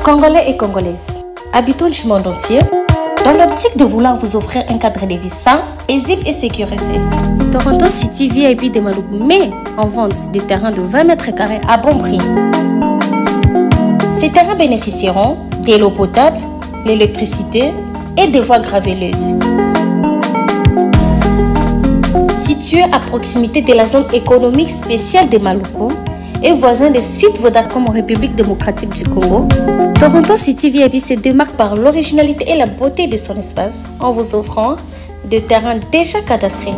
Congolais et Congolaises, habitants du monde entier, dans l'optique de vouloir vous offrir un cadre de vie sain, paisible et sécurisé. Toronto City VIP de Maluku met en vente des terrains de 20 mètres carrés à bon prix. Ces terrains bénéficieront de l'eau potable, l'électricité et des voies graveleuses. Situé à proximité de la zone économique spéciale de Maluku et voisin des sites Vodacom en République démocratique du Congo, Toronto City VIP se démarque par l'originalité et la beauté de son espace en vous offrant des terrains déjà cadastrés.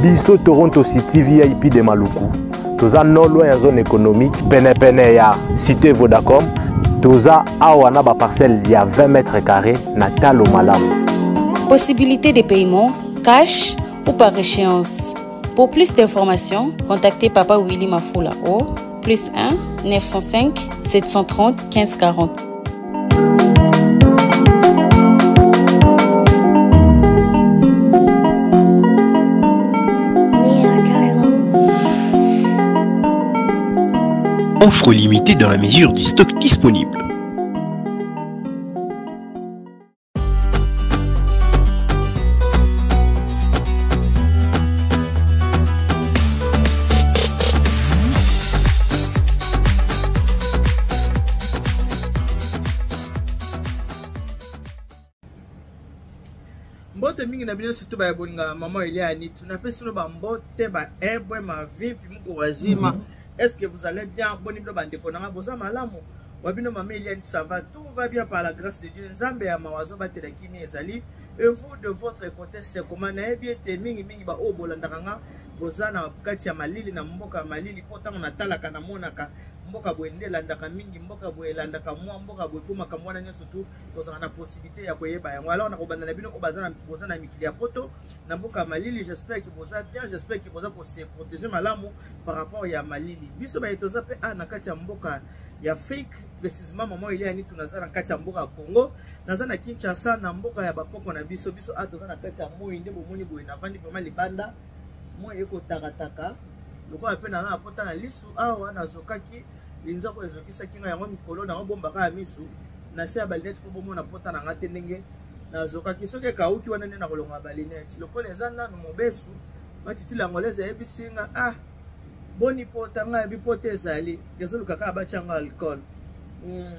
Biso Toronto City VIP de Maluku toza non loin ya zone économique penepene ya cité Vodacom toza awa na baparcelle ya 20 mètres carrés na talo malamu. Possibilité de paiement cash ou par échéance. Pour plus d'informations, contactez Papa Willy Mafula au plus 1 905 730 1540. Offre limitée dans la mesure du stock disponible. Mbote mingi na bino surtout baye bolingaka maman Elia Anitu. Napesi bino ba mbote ba ebwe mavimpi muko wazima. Est-ce que vous allez bien? Boni bino bandeko na nga boza malamu? Wa bino maman Elia Anitu ça va? Tout va bien par la grâce de Dieu. Nzambe ya mawa azobatela kimia ezali. Et vous de votre côté c'est comment? Nayebi ete mingi mingi ba oyo bolandaka nga boza na kati ya malili na mboka ya malili mpo ntango natalaka namonaka mboka boye nde elandaka mingi mboka boye elandaka mwa mboka boye mpo makambo wana nyonso tu tozalaka na possibilité ya koyeba yango. Alors nakobanda na bino oyo boza na mikili ya poto na mboka ya malili. J'espère que boza bien, j'espère que boza kose protéger malamu par rapport ya malili. Biso baye toza mpe a na kati ya mboka ya Afrique, précisément maman Elia Nitu, naza na kati ya mboka ya Congo, naza na Kinshasa na mboka ya bakoko na biso. Biso a toza na kati ya moi nde bomoni boye navandi vraiment libanda, moi ekotakataka lokola mpe naza na pota na lisu awa, nazokaki linzako ezokisaki ngai yango mikolo nango bombaka ya misu na se ya balinete mpo bomona pota na ngai te ndenge nazokaki. Soki ekauki wana nde nakolonga balinete lokola eza nanu mobesu. Matitila angolaise ayebisi nga ah boni pota ngai yebi pota ezali ezoluka kaka batya yango alcool.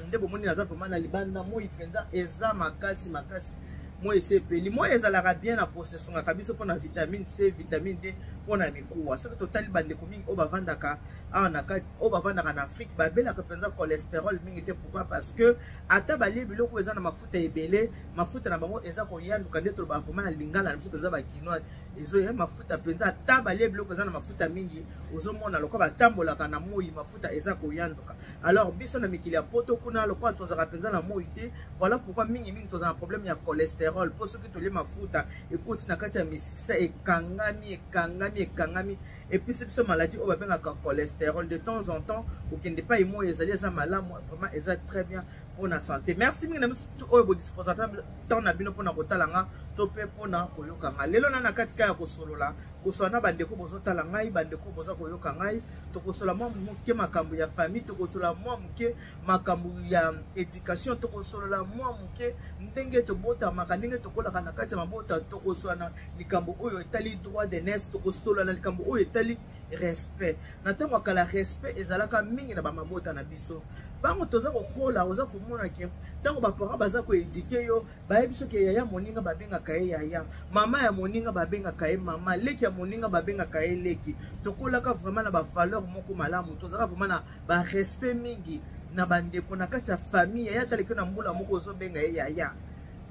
Nde bomoni naza vraiment na libanda, moi mpenza eza makasi makasi, moi esi epeli. Moi ezalaka bien na poso, esungaka biso mpona vitamine C, vitamine D, mpona mikuwa. Soki totali bandeko mingi oyo bavandaka awa na kati, oyo bavandaka na Afrique, babelaka mpenza cholestérol mingi te. Pourquoi? Parce que ata balie biloko eza na mafuta ebele, mafuta na bango eza koyanduka. Nde toloba vraiment na lingala na biso mpenza bakinois, ezoya mafuta mpenza. Ata balie biloko eza na mafuta mingi, ozomona lokola batambolaka na moi, mafuta eza koyanduka. Alors biso na mikili ya poto kuna, lokola tozalaka mpenza na moi te, voilà pourquoi mingi mingi tozala na problème ya cholestérol. Mpo soki tolie mafuta ekoti na kati ya misisa, ekangami ekangami ekangami, epesi biso maladie oyo babengaka cholestérol. De temps en temps okende epai moi ezali, eza malamu vraiment, eza très bien mpona santé. Merci mingi na biso oyo bodisposaka temps na bino mpona kotala nga to mpe mpona koyoka nga lelo. Na na kati ka ya kosolola kosola na bandeko bozotala ngai, bandeko boza koyoka ngai, tokosola mwa moke makambo ya famille, tokosola mwa moke makambo ya éducation, tokosolola mwa moke ndenge tobotamaka, ndenge tokolaka na kati ya mabota, tokosola na likambo oyo etali droit d'aînesse, tokosolola na likambo oyo etali respect. Na ntango ya kala respect ezalaka mingi na bamabota na biso. Bango toza kokola, oza komona ke ntango baparent baza koéduquer yo, bayebi soki yaya moninga babengaka ye yaya, mama ya moninga babengaka ye mama, leki ya moninga babengaka ye leki. Tokolaka vraiment na bavaleur moko malamu, tozalaka vraiment na barespect mingi na bandeko na kati ya famille. Yaya ataleki na mbula moko, ozobenga ye yaya.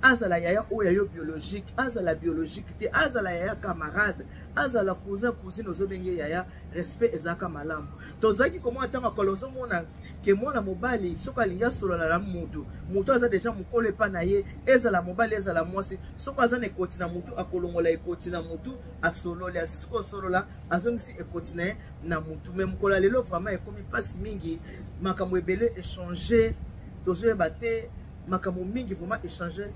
Azala yaya oyo ya yo biologique, azala biologique te, azala yaya camarade, azala cousin, cousine, ozobenge yaya, respect ezalaka malamu. Tozalaki komona ntango akolo, ozomona ke mwana mobali soki alingi asolola na motu, motu aza deja mokolo epa na ye, ezala mobali ezala mwasi, soki aza na ekoti na motu, akolongola ekoti na motu, asololi, asisi kosolola, azongisi ekoti na ye na motu. Me mokolo ya lelo vraiment ekomi mpasi mingi, makambo ebele echange, tozoyeba te makambo mingi vraiment echange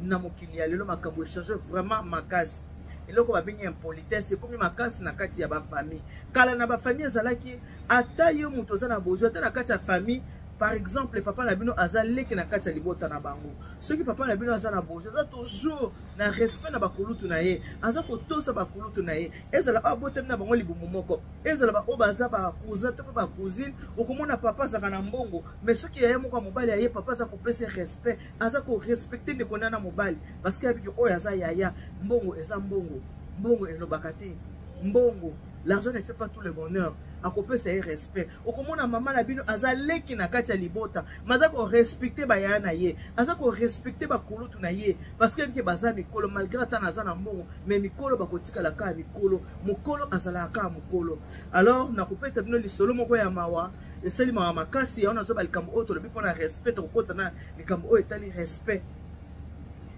na mokili ya lelo, makambo echange vraiment makasi. Eloko babengi impolitesse ekomi makasi na kati ya bafamille. Kala na bafamille ezalaki ata yo moto oza na bozwi, ata na kati ya famille, par exemple papa na bino aza leki na kati ya libota na bango, soki papa na bino aza na bozwi, aza toujours na respect na bakulutu na ye, aza kotosa bakulutu na ye, ezala oyo abotami na bango libumu moko, ezala baoyo baza bacousin to mpe bacousine. Okomona papa azalaka na mbongo, mais soki yaya moko ya mobali aye, papa aza kopesa respect, aza korespecte ndeko na na mobali, parce que ayebiki oyo aza yaya. Mbongo eza mbongo, mbongo elobaka te, mbongo, l'argent ne fait pas tout le bonheur. Akopesa ye respect. Okomona mama na bino aza leki na kati ya libota, ma aza korespecte bayaya na ye, aza korespecte bakulutu na ye, parce que nke baza mikolo, malgré ata naza na mbongo, mais mikolo bakotikala kaka mikolo, mokolo azalaka kaka mokolo. Alors nakopeta bino lisolo moko ya mawa, esali mawa makasi. Yango nazoba likambo oyo tolobi mpona respect, tokokota na likambo oyo etali respect.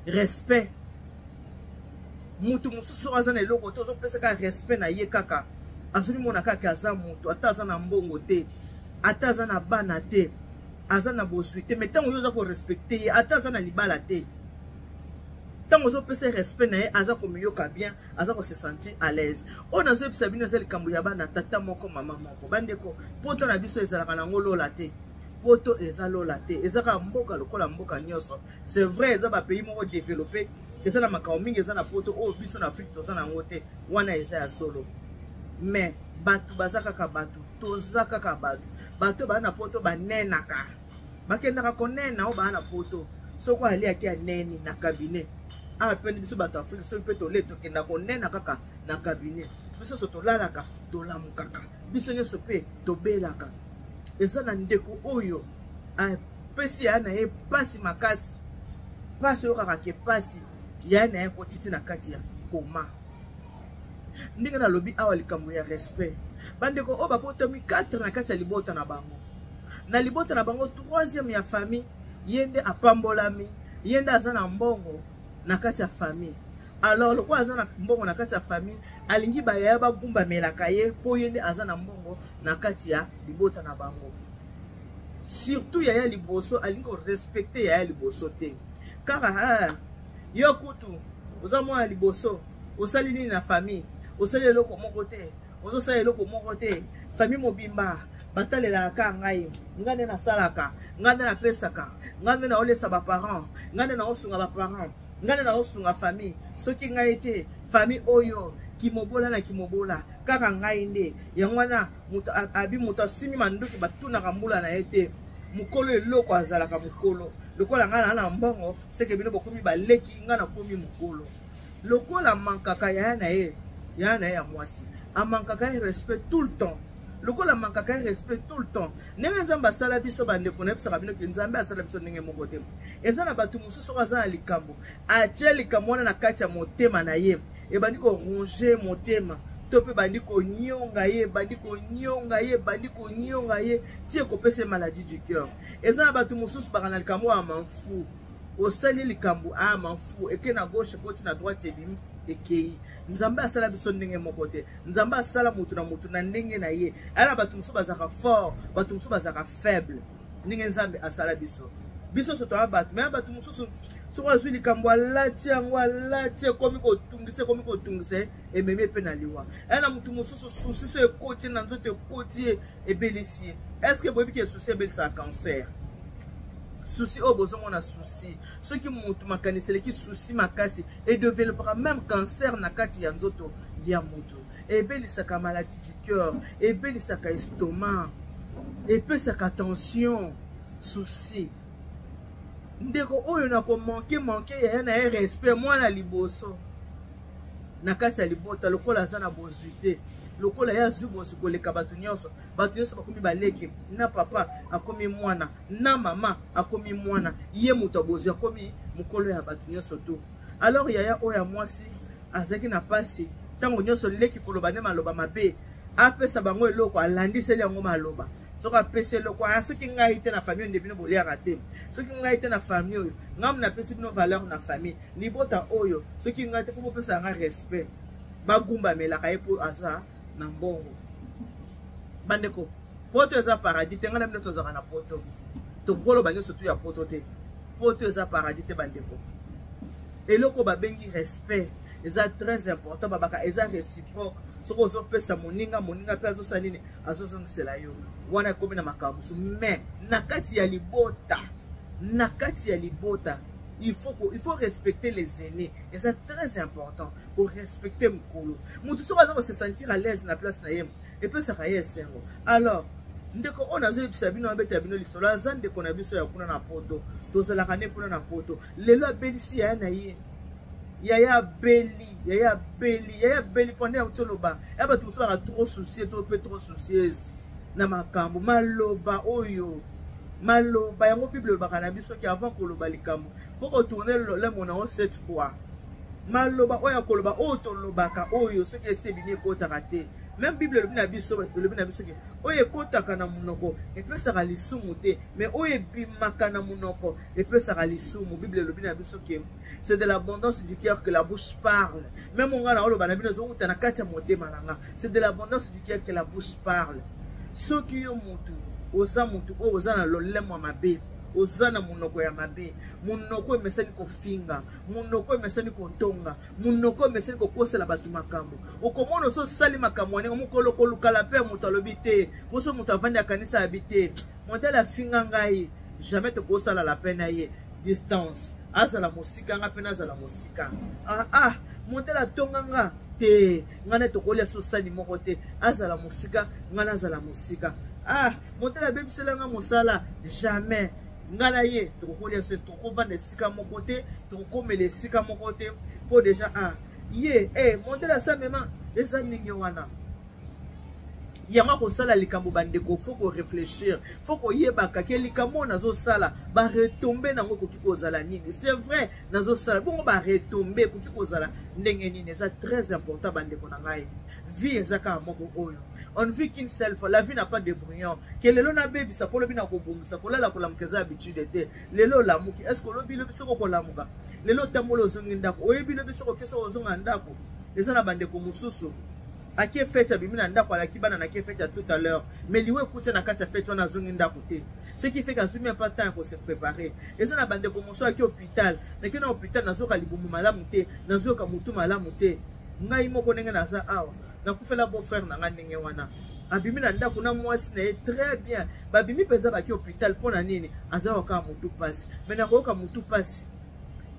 Respect, mutu mosusu soki aza na eloko te, ozopesaka respect na ye kaka, azomimona kaka aza moto, ata aza na mbongo te, ata aza na bana te, aza na bozwi te, mais ntango yo oza korespecte ye, ata aza na libala te, ntango ozopesa respect na ye, aza komiyoka bien, aza kose sentir à l'aise. Oyo nazoyebisa bino eza likambo ya bana tata moko mama moko. Bandeko, poto na biso ezalaka nango lola te, poto eza lola te, eza kaka mboka lokola mboka nyonso. C'est vrai, eza bapays moko développé, eza na makambo mingi eza na poto oyo biso na Afrique toza na yango te, wana eza ya solo. Mais bato baza kaka bato, toza kaka bato. Bato baa na poto banenaka, bakendaka konena oyo baa na poto, soki aliaki aneni na cabinet. Awa mpe biso bato Afrique, soki mpe tole, tokenda konena kaka na cabinet. Biso nyonso tolalaka, tolamukaka, biso nyonso mpe tobelaka. Eza na ndeko oyo apesi yaya na ye mpasi makasi, mpasi oyo kaka ke mpasi, yaya na ye kotiti na kati ya koma. Ndenge nalobi awa likambo ya respect, bandeko oyo babotami 4 na kati ya libota na bango, na libota na bango 3e ya famille, ye nde apambolami, ye nde aza na mbongo na kati ya famille. Alors lokola aza na mbongo na kati ya famille, alingi bayaya bagumbamelaka ye, mpo ye nde aza na mbongo na kati ya libota na bango. Surtout yaya liboso, alingi korespecte yaya liboso te, kaka ah, yo kutu oza mwana liboso, osali nini na famille? Osali eloko moko te, ozosala eloko moko te. Famille mobimba batalelaka kaka ngai, ngai nde nasalaka, ngai nde napesaka, ngai nde naolesa baparent, ngai nde naosunga baparent, ngai nde naosunga famille. Soki ngai te, famille oyo kimobola na kimobola, kaka ngai nde. Yango wana moto abi, moto asimi manduki batunaka mbula na ye te. Mokolo eloko azalaka mokolo. Lokola ngai naa na mbongo, seke bino bokomi baleki, ngai nakomi mokolo. Lokola mankaka yaya na ye, yaya na ye ya mwasi, amankaka ye respect tout le temps, lokola amankaka ye respect tout le temps. Ndenge Nzambe asala biso, bandeko, nayebisaka bino ke Nzambe asala biso ndenge moko te. Eza na bato mosusu, oyo aza na likambo, atie likambo wana na kati ya motema na ye, ebandi koronge motema, to mpe bandi konyonga ye, bandi konyonga ye, bandi konyonga ye, ti ekopesa ye maladie du cœur. Eza na bato mosusu baka na likambo ya manfu, osali likambo a manfu, eke na gauche, ekoti na droite, ebimi, ekei. Nzambe asala biso ndenge moko te. Nzambe asala motu na motu na ndenge na ye. Aya na bato mosusu bazalaka fort, bato mosusu bazalaka faible. Ndenge Nzambe asala biso, biso nyonso toya bato, me ya bato mosusu, soki azwi likambo, alati yango, alati, ekomi kotungisa, ekomi kotungisa ye, ememi mpe na liwa. Aya na motu mosusu, susi so ekoti na nzoto, ekoti ye, ebelisi ye. Est ce que boyebi ke susi ebelisaka cancer? Susi oyo bozomona, susi, soki motu makanisi eleki, susi makasi, edevelopaka même cancer na kati ya nzoto ya motu, ebelisaka maladie du cœur, ebelisaka estomac, epesaka tension, susi. Ndeko oyo na komanke manke yaya na ye respect, mwana liboso na kati ya libota, lokola aza na bozwi te, lokola ye azwi bozwi koleka bato nyonso, bato nyonso bakomi baleki, na papa akomi mwana, na mama akomi mwana, ye moto ya bozwi akomi mokolo ya bato nyonso to. Alors yaya oyo ya mwasi azalaki na mpasi ntango nyonso, leki koloba nde maloba mabe, apesa bango eloko, alandiseli yango maloba. Soki apesi eloko, ah, soki ngai te na famille oyo nde bino boliaka te, soki ngai te na famille oyo, ngai napesi bino valeur na famille, libota oyo, soki ngai te, fo bopesa yanga respect. Bagumbamelaka ye mpo aza na mbongo. Bandeko, poto eza paradis te. Ngai na bino tozalaka na poto, tokoloba nyonso tu ya poto te. Poto eza paradis te, bandeko. Eloko babengi respect eza très important. Babaka eza réciproque. Soki ozopesa moninga, moninga mpe azosala nini? Azozongisela yo. Wana ekomi na makambo mosusu. Mais na kati ya libota, na kati ya libota, il faut respecter les aînés. Eza très important korespecter mokolo. Motu soki aza kose sentir à l'aise na place na ye, epesaka ye esengo. Alors ndeko oyo nazoyebisa bino, abeta bino lisolo, aza ndeko na biso ya kuna na poto, tozalaka nde kuna na poto. Lelo abelisi yaya na ye. Yaya abeli, yaya abeli, yaya abeli mpo nde nauti oloba ya bato mosusu baka trop soucie to mpe trop soucieuse na makambo maloba oyo maloba yango. Bible elobaka na biso ke avant koloba likambo, faut kotourner lolemo na yo sept fois. Maloba oyo ya koloba, oyo tolobaka, oyo soki esi ebimi, ekotaka te. Même Bible elobi na biso, elobi na biso ke oyo ekotaka na monoko epesaka lisumu te, mais oyo ebimaka na monoko epesaka lisumu. Bible elobi na biso ke c'est de l'abondance du cœur que la bouche parle. Même nga na oloba na bino, ezowuta na kati ya motema na nga. C'est de l'abondance du cœur que la bouche parle. Soki yo mutu oza mutu oyo oza na lolemo ya mabe, oza na monoko ya mabe, monoko emesani kofinga, monoko emesani kotonga, monoko emesani kokosela bato makambo, okomona oso osali makambo ya ndenge mokolo kolukala mpe moto alobi te. Poso moto avandi akanisa yabi te, modele afinga ngai, jamais tokosala la peine na ye. Distance, azala mosika, nga mpe nazala mosika. Ah, ah, modele atonga nga te, ngai nde tokolia so sani moko te, azala mosika, ngai nazala mosika. Ah, modele abebisela nga mosala, jamais ngai na ye tokokolia so, tokovanda esika moko te, tokokomela esika moko te, mpo déjà ah, ye eh, modele asamema eza ndenge wana. Yango akosala likambo, bandeko, faut koréfléchir, faut koyebaka ke likambo oyo nazosala, baretombées nango ekoki kozala nini. C'est vrai, nazosala bongo, baretombées ekoki kozala ndenge nini? Eza très important, bandeko na ngai. Vie eza kaka moko oyo. On ne vit qu'une seule fois. La vie n'a pas de brouillon ke lelo nabebisa mpo lobi nakobongisa. Kolala kolamuka eza habitude te. Lelo olamuki, est ce que olobi lobi soki okolamuka? Lelo otambola, ozongi ndako, oyebi lobi soki oke, soki ozonga ndako? Eza na bandeko mosusu, ake fête, abimi na ndako, alaki bana nake fête ya tout à l'heure, mais liwa ekuti na kati ya fête wana, azongi ndako te. Ce qui fait qu'azwi même pas temps ya kose préparer. Eza na bandeko mosusu, aki hôpital, nake na hôpital, nazoka libumu malamu te, nazoyoka motu malamu te. Ngai moko ndenge naza awa, nakufela beau frère na ngai ndenge wana. Abimi na ndako na mwasi na ye très bien, babimi mpenza, baki hôpital. Mpo na nini? Aza kaka motu mpasi, mais nakoyoka motu mpasi.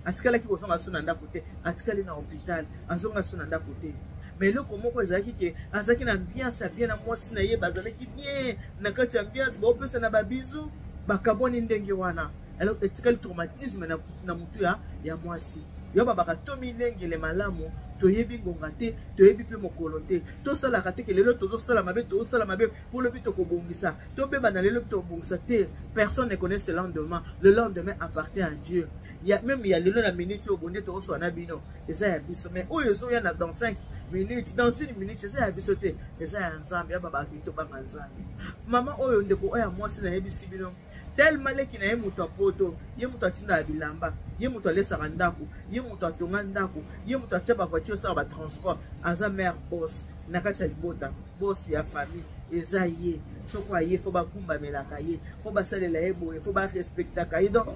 Atikalaki kozonga so na ndako te, atikali na hôpital, azonga so na ndako te. Mais eloko moko ezalaki ke azalaki na ambiance ya bien na mwasi na ye, bazalaki bien na kati ya ambiance, baopesa na babisous, bakabwani ndenge wana. Alors etikali traumatisme na motu ya mwasi. Yo babaka tomilengele malamu. Toyebi ngonga te, toyebi mpe mokolo te. Tosalaka te ke lelo tozosala mabe, tozosala mabe mpo lobi tokobongisa. Tobeba na lelo, tokobongisa te. Personne ne connaît ce lendemain. Le lendemain appartient à Dieu. Ya même ya lelo na minute oyo bonde tokoswa na bino eza ya biso, mais oyo ezoya na dans 5 minutes, dans une minute, eza ya biso te, eza ya Nzambe. Ya babaki tobanga Nzambe. Mama oyo, ndeko oyo ya mwasi nayebisi bino, tellement leki na ye moto apoto, ye moto atindaka bilamba, ye moto alesaka ndako, ye moto atonga ndako, ye moto atia bavoiture, osala batransport, aza mare boss na kati ya libota, boss ya famille eza ye. Soko aye, faut bakumbamelaka ye, faut basalela ye boye, faut barespectaka ye. Donc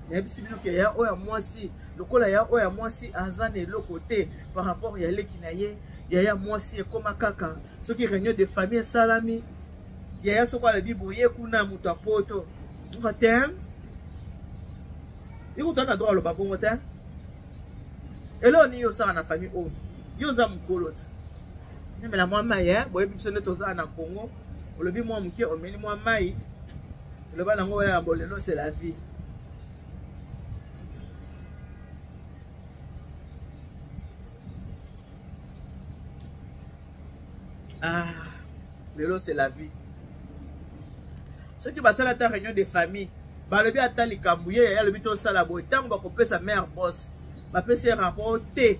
nayebisi bino ke ya oyo ya mwasi, lokola ya oyo ya mwasi aza na eloko te par rapport ya leki na ye, yaya mwasi ekóma kaka soki réunion de famille esalami, yaya soko alobi boye kuna, moto apoto te, ekuta na droit aloba bongo te. Eloko nini osala na famille oyo? Yo oza mokolo ti memela mwa mai. Boyebi biso nde tozala na Congo, olobi mwa moke, omeli mwa mai, eloba nango oyo ya bolelo. C'est la vie. Ah, lelo c'est la vie. Soki basala ata réunion de famille, Balobi ata likambo ye yaya alobi tosala boye, ntango bakopesa mare boss bapesi ye rapport te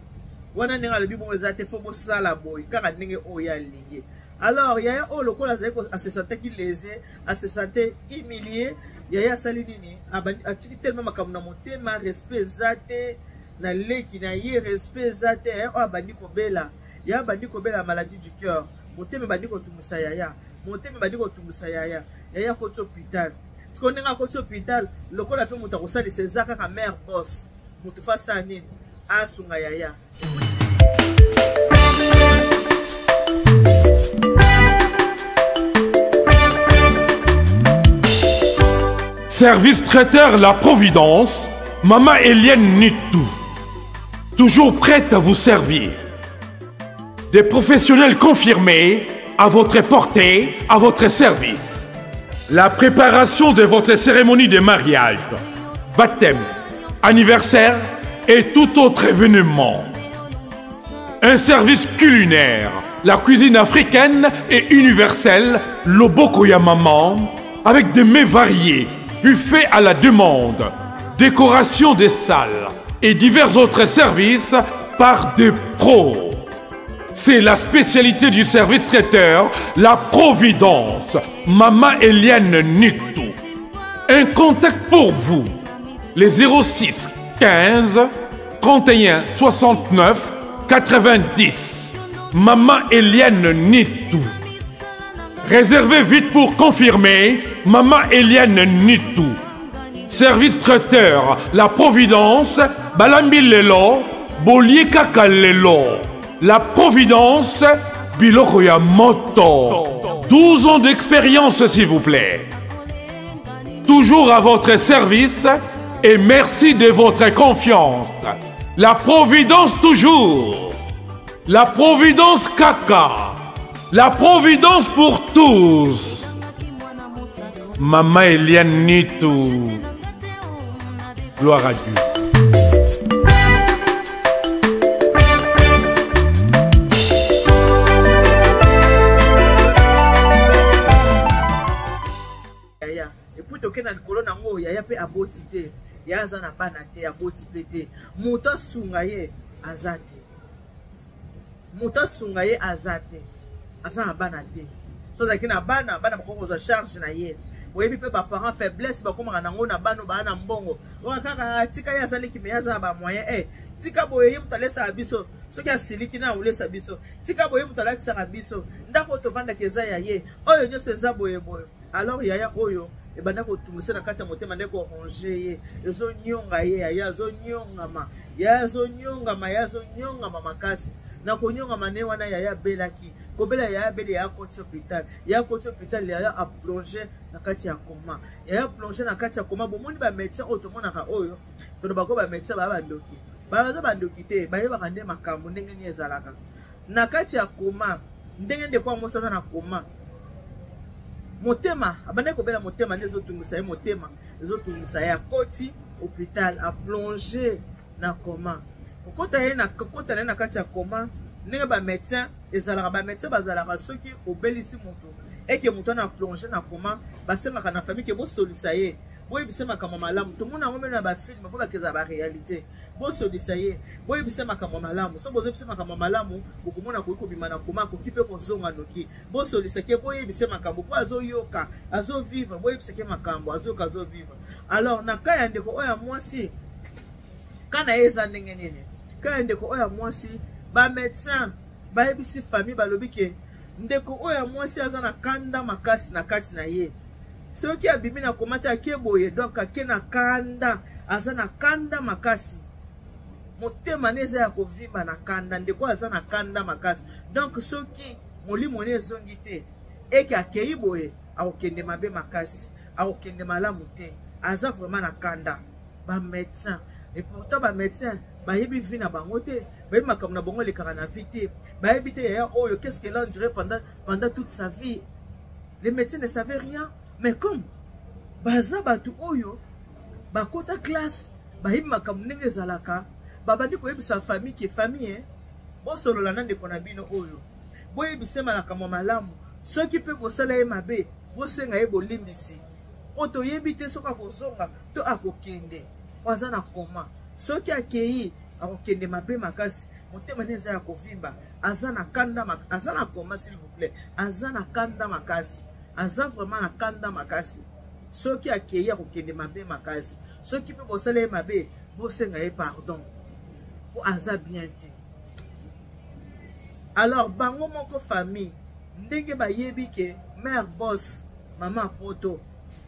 wana ndenge alobi bongo eza te, fo bosala boye kaka ndenge oyo ye alingi. Alors yaya oyo lokola azali asesantaki lese, asesante humilie, yaya asali nini? Atiki tellement makambo na motema, respect eza te na leki na ye, respect eza te. Yaya oyo abandi kobela, yaya abandi kobela maladie du cœur, motema ebandi kotungisa yaya, motema ebandi kotungisa yaya, yaya akoti hôpital. Sikoyo ndenge akoti hôpital, lokola mpe moto akosalisa eza kaka mare boss, moto fa asala nini? Asunga yaya. Service traiteur La Providence, Maman Eliane Nitou, toujours prête à vous servir. Des professionnels confirmés à votre portée, à votre service. La préparation de votre cérémonie de mariage, baptême, anniversaire et tout autre événement. Un service culinaire, la cuisine africaine et universelle, Lobokoya Maman, avec des mets variés, buffet à la demande, décoration des salles et divers autres services par des pros. C'est la spécialité du service traiteur, la Providence, Mama Eliane Nitou. Un contact pour vous, les 06 15 31 69 90. Maman Eliane Nitou. Réservez vite pour confirmer, Maman Eliane Nitou. Service traiteur, la Providence, Balambi Lelo, Bolie Kaka Lelo. La Providence, Biloko ya Moto. 12 ans d'expérience, s'il vous plaît. Toujours à votre service et merci de votre confiance. La Providence toujours. La Providence Kaka. La Providence pour tous. Maman Eliane Nitou. Gloire à Dieu. Yaya, epuis toke na likolo na yango, yaya mpe aboti te, yaya aza na bana te, aboti mpe te, moto asunga ye aza te, moto asunga ye aza te, aza na bana te. So azalaki na bana, bana bakoki kozwa charge na ye. Boyebi mpe baparent faiblesse bakomaka nango na bana baa na mbongo oyo kaka tika ye azaliki me ye aza na bamoyen e tika boye ye moto alesaka biso, soki asiliki na olesa biso, tika boye moto alatisaka biso, ndako oyo tovandaka eza ya ye, oyo nyonso eza boye boye. Alors yaya oyo ebanda kotungisa na kati ya motema nde koronge ye, ezonyonga ye, yaya azonyongama, yaya azonyongama, yaya azonyongama makasi. Na konyongama ne wana yaya abelaki, kobela yaya abeli, yaya akoti hôpital, yaya akoti hôpital, yaya aplonge na kati ya coma, yaya aplonge na kati ya coma. Bomoni ba médecin oyo tomonaka oyo tolobaka ba médecin baya bandoki, baza bandoki te, bayebaka nde makambo ndenge nini ezalaka na kati ya coma. Ndenge ndeko ya mwasi aza na coma, motema abandaki kobela, motema nde ezotungisa ye, motema ezotungisa ye, akoti hôpital, aplonge na coma. Kokota ye na kokota na ye na kati ya coma, ndenge ba médecin ezalaka, ba médecin bazalaka soki obelisi moto eke moto wana aplonge na coma, basengaka na famille ke bosolisa ye, boyebisa makambo malamu. Tomona yango meme na bafilme mpo bakezala baréalité, bosolisa ye, boyebisa makambo malamu. So bozoyebisa makambo malamu, bokomona akoki kobima na koma, akoki mpe kozonga noki. Bosolisa ke, boyebisa makambo mpo azoyoka, azovivre, boyebisa ke makambo azoyoka, azovivre. Alors na ka ya ndeko oyo ya mwasi, ka na ye eza ndenge nini? Ka ya ndeko oyo ya mwasi, bamédecin bayebisi famille, balobi ke ndeko oyo ya mwasi aza na kanda makasi na kati na ye, soki abimi na koma te ake boye, donc ake na kanda, aza na kanda makasi, motema ne eza ya kovimba na kanda, ndeko aza na kanda makasi. Donc soki molimo ne ezongi te eke akei boye, akokende mabe makasi, akokende malamu te, aza vraiment na kanda. Bamédecin, et pourtant bamédecin bayebi vie na bango te, bayebi makambo na bango elekaka na vie te, bayebi te yaya oyo qu'est-ce qu'elle a enduré pendant toute sa vie. Les médecins ne savaient rien, mais comme baza bato oyo bakota classe, bayebi makambo ndenge ezalaka, babandi koyebisa famille ke famille, bosolola na ndeko na bino oyo, boyebisa makambo malamu, soki mpe kosala ye mabe, bosenga ye bolimbisi. Mpo toyebi te soki akozonga to akokende. Mpo aza na koma. Soki akei akokende mabe makasi. Motema ne eza ya kovimba. Aza na kanda, aza na koma s'il vous plaît. Aza na kanda makasi. Aza vraiment na kanda makasi. Soki akei akokende mabe makasi. Soki mpe bosala ye mabe, bosenga ye pardon. Mpo aza bien te. Alors bango moko famille ndenge bayebi ke mère boss mama poto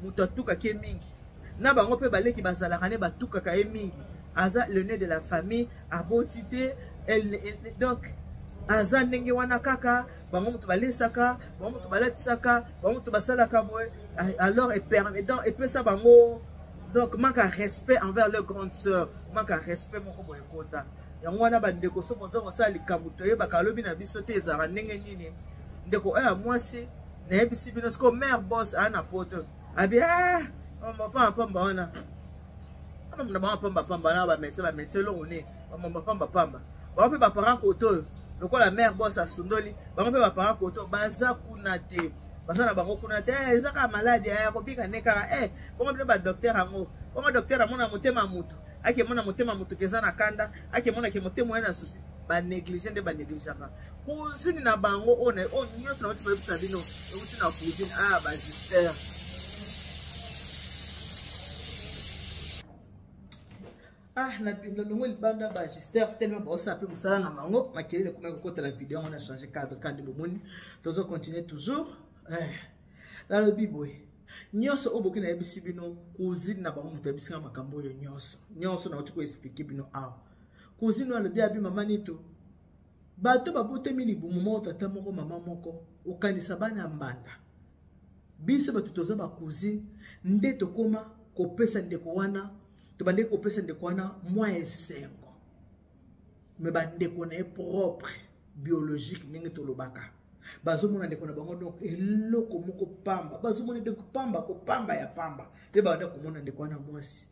moto atukaki ye mingi na bango mpe baleki bazalaka ne batukaka ye mingi, aza le nez de la famille, aboti te, donc aza ndenge wana kaka bango moto balesaka, bango moto balatisaka, bango moto basalaka boye. Alors donc epesa bango donc manque ya respect envers leur grande sœur, manque ya respect moko boye ekota. Yango wana bandeko, soki boza kosala likambo toyebaka alobi na biso te ezalaka ndenge nini. Ndeko oyo ya mwasi nayebisi bino sikoyo mère boss aya na poto abi pamba pamba wana na bango pamba pamba na bamédecin bamédecin eloko nini bamamba pamba pamba. Bango mpe baparent koto oyo lokola mère boss asundoli bango mpe baparent koto baza kuna te, baza na bango kuna te, eza kaka maladi ya kobika nde kaka bongo bino badocteur yango bongo docteur amona motema motu akemona motema motu keza na kanda akemona ke motema oye na susi banéglige nde banégligeaka cousine na bango oyo oyo nyonso nauti koyebisa bino euti na cousine ah bagister ah na longwe libanda bagister tellement baosala mpe mosala na bango makelele ekomaki kokota na video yango na change cadre kande bomoni tozo continuer toujours. Nalobi boye nyonso oyo boki nayebisi bino cousine na bango moto ayebisinga makambo oyo nyonso nyonso nauti koexplike bino awa. Cousine oyo alobi abi mama nito bato babotemi libumu moko tata moko mama moko okanisa bana ya mbanda biso bato toza bacousine nde tokoma kopesa ndeko wana tobandeki kopesa ndeko wana mwa esengo me bandeko na ye propre biologique ndenge tolobaka bazomona ndeko na bango donc eloko moko pamba bazomona donc pamba kopamba ya pamba nde babanda komona ndeko wana mwasi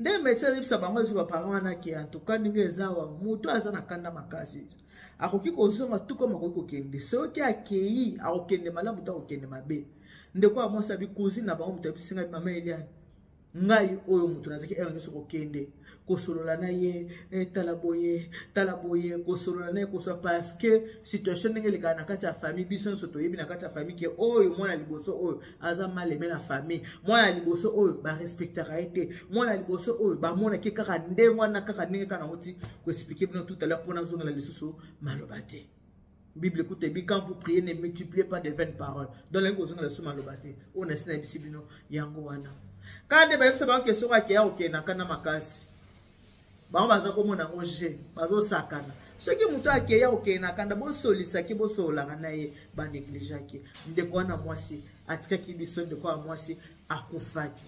nde médecin ayebisa bango ezwi baparent wana ke en tout cas ndenge eza awa moto aza na kanda makasi akoki kozonga tout comme akoki kokende soki akei akokende malamu to akokende mabe. Ndeko ya mwasi abi cousine na bango moto ayebisi ngai mama Eliane ngai oyo moto nazalaki heure nyonso kokende kosolola na ye tala boye tala boye kosolola na ye kosolola parce que situation ndenge elekaka na kati ya famille biso nyonso toyebi na kati ya famille ke oyo mwana liboso oyo aza mal aimé na famille, mwana liboso oyo barespectaka ye te, mwana liboso oyo bamonaki kaka ndenge wana kaka ndenge kaka nauti koexplike bino tout à l'heure mpona azongela lisusu maloba te. Bible écoute ebi quand vous priez ne multipliez pas de vaines paroles. Donc nalingi kozongela lisusu maloba te oyo nasi nayebisi bino yango wana kaka nde bayebisa bango ke soki akeya kokende na kanda makasi bango baza komona yango je bazosakana soki moto akeya kokende na kanda bosolisaki bosololaka na ye banegligeaki ndeko wana mwasi atikaki biso ndeko wana mwasi akufaki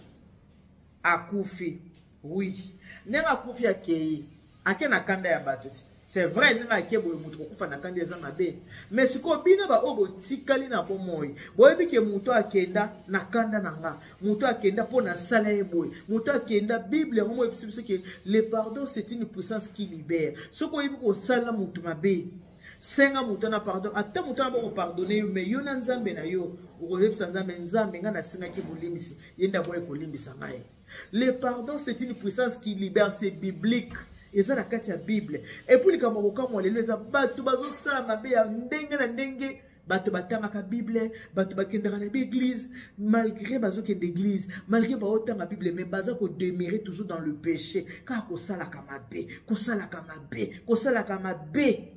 akufi oui ndenge akufi akei ake na kanda ya bato ti c'est vrai ndenge ake boye moto kokufa na kanda eza mabe mais sikoyo bino baoyo botikali na bomoi boyebi ke moto akenda na kanda na nga moto akenda mpo nasala ye boye moto akenda bible yango moyebisi biso ke le pardon c'est une puissance qui libère. Soki oyebi kosala moto mabe senga moto na pardon ata moto na bokopardonne yo mais yo na nzambe na yo okoyebisa nzambe nzambe ngai nasengaki bolimbisi ye nde aboyi kolimbisa ngai. Le pardon c'est une puissance qui libère, c'est biblique eza na kati ya bible. Et puis likambo kokamwa lelo eza bato bazosala mabe ya ndenge na ndenge bato batangaka bible bato bakendaka na baeglise malgré bazokende église malgré baotanga bible mais baza kodemeurer toujours dans le péché kaka kosalaka mabe kosalaka mabe kosalaka mabe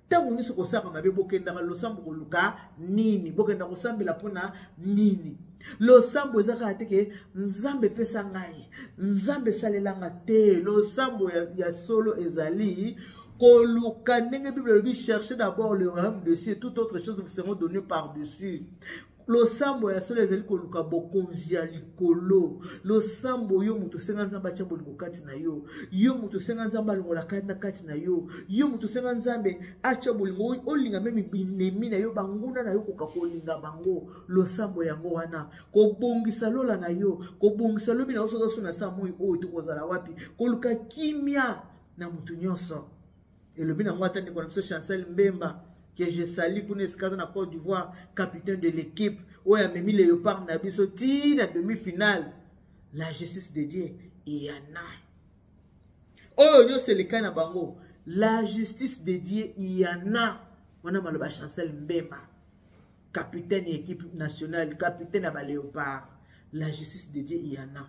ntango nyonso kosalaka mabe. Bokendaka losambo koluka nini bokenda kosambela mpona nini losambo eza kaka te ke nzambe epesa ngai nzambe esalelanga te losambo ya solo ezali koluka ndenge bible elobi cherchez d'abord le royaume de cieux, toute autre chose vous seront données par-dessus. Losambo ya solo ezali koluka bokonzi ya likolo. Losambo yo moto osenga nzambe atya bolingo kati na yo, yo moto osenga nzambe alongola kati na kati na yo, yo moto osenga nzambe atya bolingo olinga meme binemi na yo banguna na yo koka kolinga bango. Losambo yango wana kobongisa lola na yo kobongisa lobi na yo soza so na saa moi oyo tokozala wapi koluka kimia na moto nyonso elobi nango ata ndeko na biso Chancel Mbemba. que je salue kuna esika aza na Côte d'Ivoire, capitaine de l'équipe oyo amemi Léopard na biso ti na demi-finale. La justice de Dieu eyana oyo nyonso elekai na bango, la justice de Dieu iyana. Wana maloba Chancel Mbemba, capitaine ya équipe nationale, capitaine ya baléopard. La justice de Dieu iyana.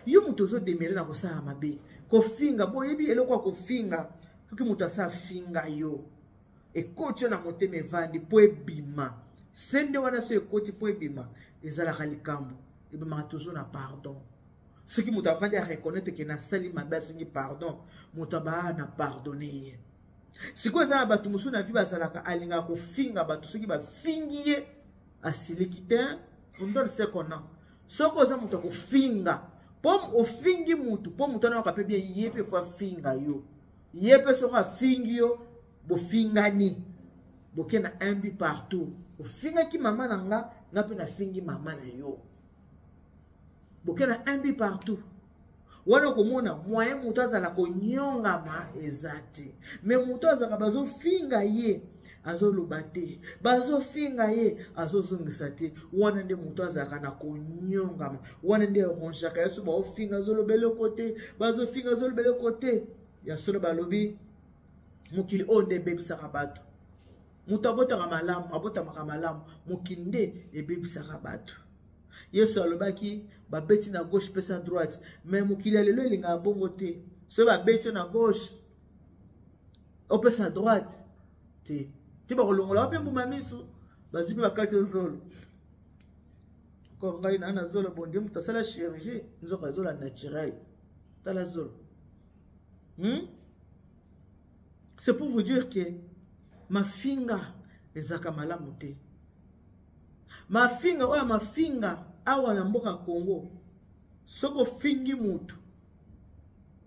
Yo moto ozodemere na kosala mabe, kofinga, boyebi eloko ya kofinga, soki moto asa afinga yo, ekoti yo na motema, evandi mpo ebima se nde wana. So ekoti mpo ebima, ezalaka likambo ebimaka toujours na pardon. Soki moto avandi areconnaitre ke nasali mabe, asengi pardon, moto abaa na pardonne ye. Sikoyo eza na bato mosusu na vie bazalaka, alingaka kofinga bato, soki bafingi ye asiliki te. On donne ce qu'on a. Soki oza moto ya kofinga, mpo ofingi motu, mpo moto wana yoka mpe bien, ye mpe fo afinga yo, ye mpe soki afingi yo, bofingani, boke na un but partout. Ofingaki mama na nga, nga mpe nafingi mama na yo, boke na un but partout. Wana okomona moyen moto azala konyongama eza te. Me moto azalaka, bazofinga ye azoloba te, bazofinga ye azozongisa te, wana nde moto azalaka na konyongama. Wana nde erongeaka ye. So baofinga azoloba eloko te, bazofinga azoloba eloko te. Ya solo, balobi mokili oyo nde ebebisaka bato. Moto abotaka malamu, abotamaka malamu, mokili nde ebebisaka bato. Yesu alobaki babeti na gauche, pesa droite. Mais mokili ya lelo elingaka bongo te. Soki babeti yo na gauche, opesa droite te, te bakolongola mpe mbuma miso, bazwi mpe bakati yo zolo. Ko ngai naa na zolo bondi, moto asala chirurgie, nzoka zola naturel. Tala zolo, C'est pour vous dire que mafinga ezalaka malamu te. Mafinga oyo, mafinga awa na mboka Congo, soki ofingi mutu,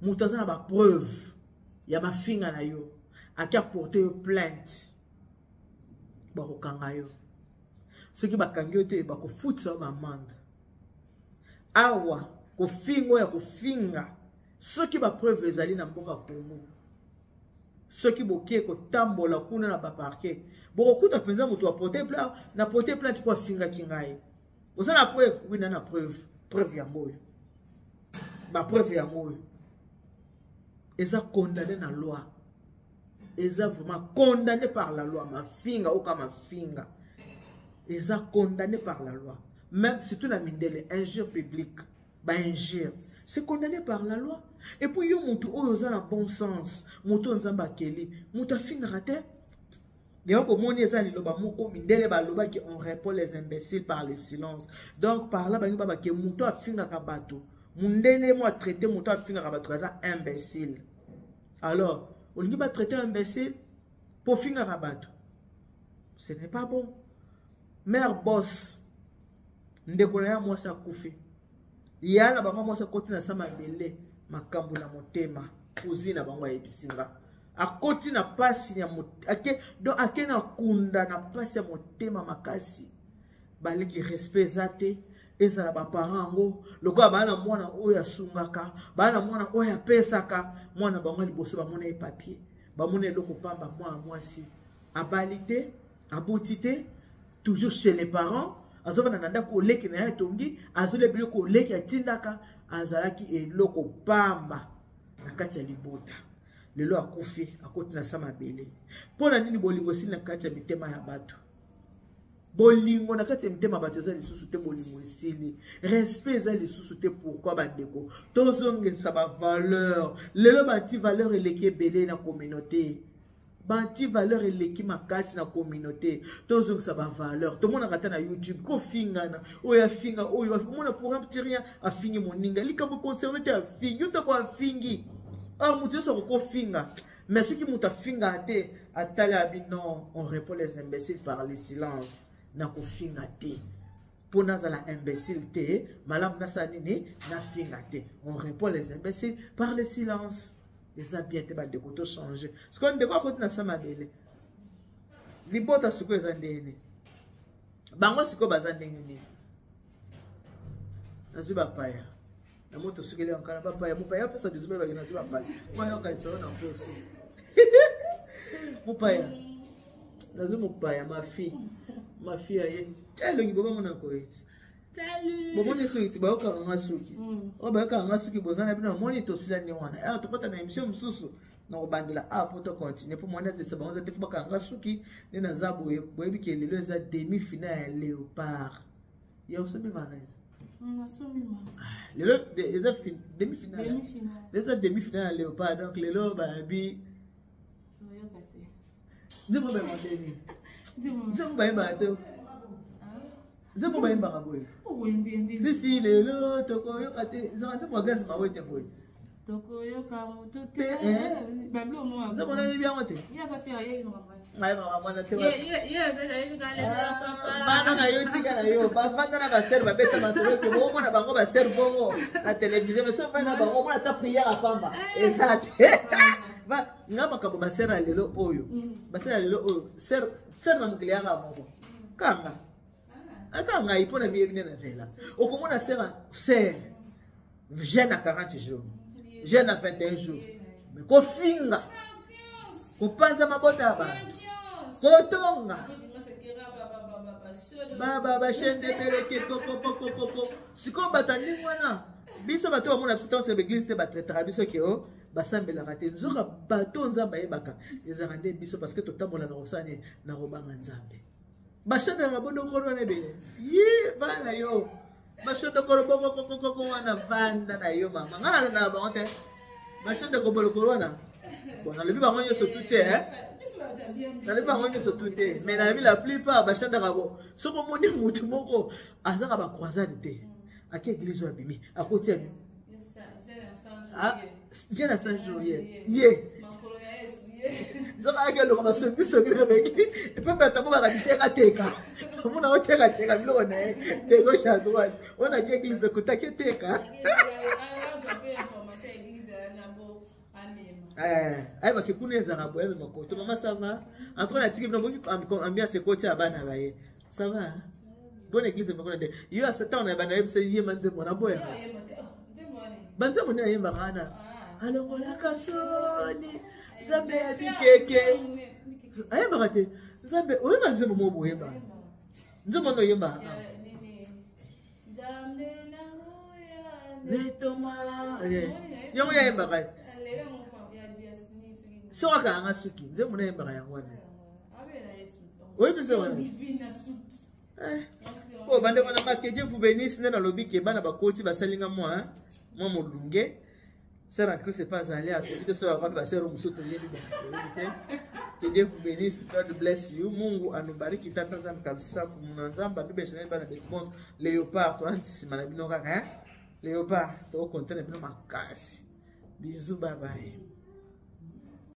moto aza na bapreuve ya mafinga na yo, ake aporte yo plainte, bakokanga yo. Soki bakangi yo te, bakofutisa yo bamande. Awa kofinga oyo ya kofinga, soki bapreuve ezali na mboka Congo, soki bokie kotambola kuna na baparke, bokokuta mpenza moto aporte plainte, na porte plainte mpo afingaki ngai. Oza na preuve? Wi, na na preuve. Preuve yango oyo, bapreuve yango oyo. Eza condamné na loi, eza vraiment condamné par la loi. Mafinga oka mafinga eza condamné par la loi, même surtout na mindele, injure publique, bainjure, c'est condamné par la loi. Et puis yo motu oyo oza na bon sens, motu oyo Nzambe akeli, moto afingaka te. Yango bomoni, eza liloba moko mindele balobaki: on répond les imbéciles par le silence. Donc par là bangi babake moto afingaka bato, mundele mo atraite moto afingaka bato aza imbécile. Alors olingi batraite imbécile mpo ofingaka bato? Ce n'est pas bon. Mare boss, ndeko na ya mwasi akufi, ya na bango mwasi akoti na sa mabele, makambo na motema. Cousine na bango ayebisi nga, akoti na pasi ya ake, donc ake na kunda na pasi ya motema makasi. Baleki respect eza te. Ezala baparent yango lokola baa na mwana oyo asungaka, baa na mwana oyo apesaka, mwana bango ya liboso bamona ye papier, bamona eloko pamba. Mwana mwasi abali te, aboti te, toujours chez les parents, azovanda na ndako oleki na ye atongi, azolia biloko oleki atindaka, azalaki eloko pamba na kati ya libota. Lelo akufi, akoti na sa mabele. Mpo na nini? Bolingo esili na kati ya mitema ya bato. Bolingo na kati ya mitema bato eza lisusu te, bolingo esili, respect eza lisusu te. Pourquoi? Bandeko, tozongisa bavaleur. Lelo banti valeur eleki ebele na communauté, banti valeur eleki makasi na communauté. Tozongisa bavaleur. Tomonaka ata na YouTube kofingana, oyo afinga oyo, omona pour un petit rien afingi moninga, likambo concerne te, afingi yo ntako afingi. Or moto nyonso akokofinga, mais soki moto afingaka te, atali abi: non, on répond les imbéciles par le silence. Nakofinga te mpo nazala imbécile te. Malamu nasala nini? Nafinga te. On répond les imbéciles par le silence. Eza bien te, bandeko, tochange. Sikoyo ndeko akoti na sa mabele, libota sikoyo eza ndenge nini? Bango sikoyo baza ndenge nini? Nazwi bapaya na moto, sukeli yankana bapaya, mopaya apesa biso bayebaki. Nazwi bapaya, mayokanisa oyo na mposi mopaya. Nazwi mopaya ma fille. Ma fille aye. Elongi bobamona koyeti. Bomoni soki ti bayokaka nga suki mm. oyo bayokaka nga suki boye ngai na bino namoni tosila nde wana awa tokɔta na émission mosusu na kobandela awa mpo tocontinue mpo mwana ezesa bango eza te fo bakanga nga suki nde naza boye. Boyebi ke lelo eza demi finale ya Léopard ya osombi varese. Mm, ah, lelo eza demi finale, eza demi finale ya Léopard. Donc lelo bayabi nzembo bayembaka ndeni, nzembo bayembaka te, nzembo bayembaka boye sisi lelo tokoyoka te, ezaka nzembo ya Gaz Mawe te boye. Tokoyoka moto te. Nzembo nayebi yango te, bana na yo tika na yo bavanda na basere, babeta masolo ke bomona bango basere bongo na télévision, mais soki na bango omona ata prière apamba eza te. Nga makambo basere ya lelo oyo, basere ya lelo oyo, sere na mokili yaka moko kanga aka ngai mpo na miyebi nde na nzela. Okomona sere sere jeûne à 40 jours, jeûne à 21 jours, mais kofinga, kopanza mabota ya bato, kotonga baba bashendebeleke kokokokokoko. Sikoyo bato ya ndenge wana, biso bato bamona biso ntango ba église te, batraitaka biso ke o basambelaka te. Nzoka bato Nzambe ayebaka ezalaka nde biso, parce que totambola na kosala nini? Na kobanga Nzambe. Bashandelaka bondokolo wana ebele ye bana yo bashondokolo bokokokoko wana, vanda na yo mama, ngai nalandaka bango te, bashondoko bolokolo wana. Bon, nalobi bango nyonso tu te, nalobi bango nyonso tu te, mais nayebi la plupart bashandaka bo. Soki omoni motu moko azanga bacroisade te, ake église oyo abimi akoti abi jeûne ya 100 jours, ye ye nzoka ayaki eloko basongisongi na beki epe bato yango baka bitekateka, omona otekateka biloko na ye de gauche à droite. Oyo naki église ekutaki eteka, ayebaki kuna ezalaka boye, amema koto. Mama, ça va? En tout cas natiki bino boki ambiance ekoti ya bana baye. Ça va? Bonne église moko na de yo ntango na bana yebisa yema nzembo na boya banzembo nde ayembaka wana, alongolaka soni, Nzambe ya bikeke ayembaka te. Nzambe oyeba nzembo moko boyeba nzembo wana oyembaka netoma yango yayembaka soki akanganga suki, nzembo nayembaka yango wana. Oyebi nzembo wana oyo? Bandeko na nga, que Dieu vous bénisse. Nde nalobi ke bana bakoti basalinga mwa mwa molunge. Sœur en Christ epa azali atobi te, soki akwami basere mosusu toyebi te. Que Dieu vous bénisse, God bless you. Mungu anubariki, tata Nzambe kabisa kumuna Nzambe atubesha bana betu bonso. Léopard toza nsima na bino kaka, Léopard tokokonte na bino makasi. Bisous, bye bye.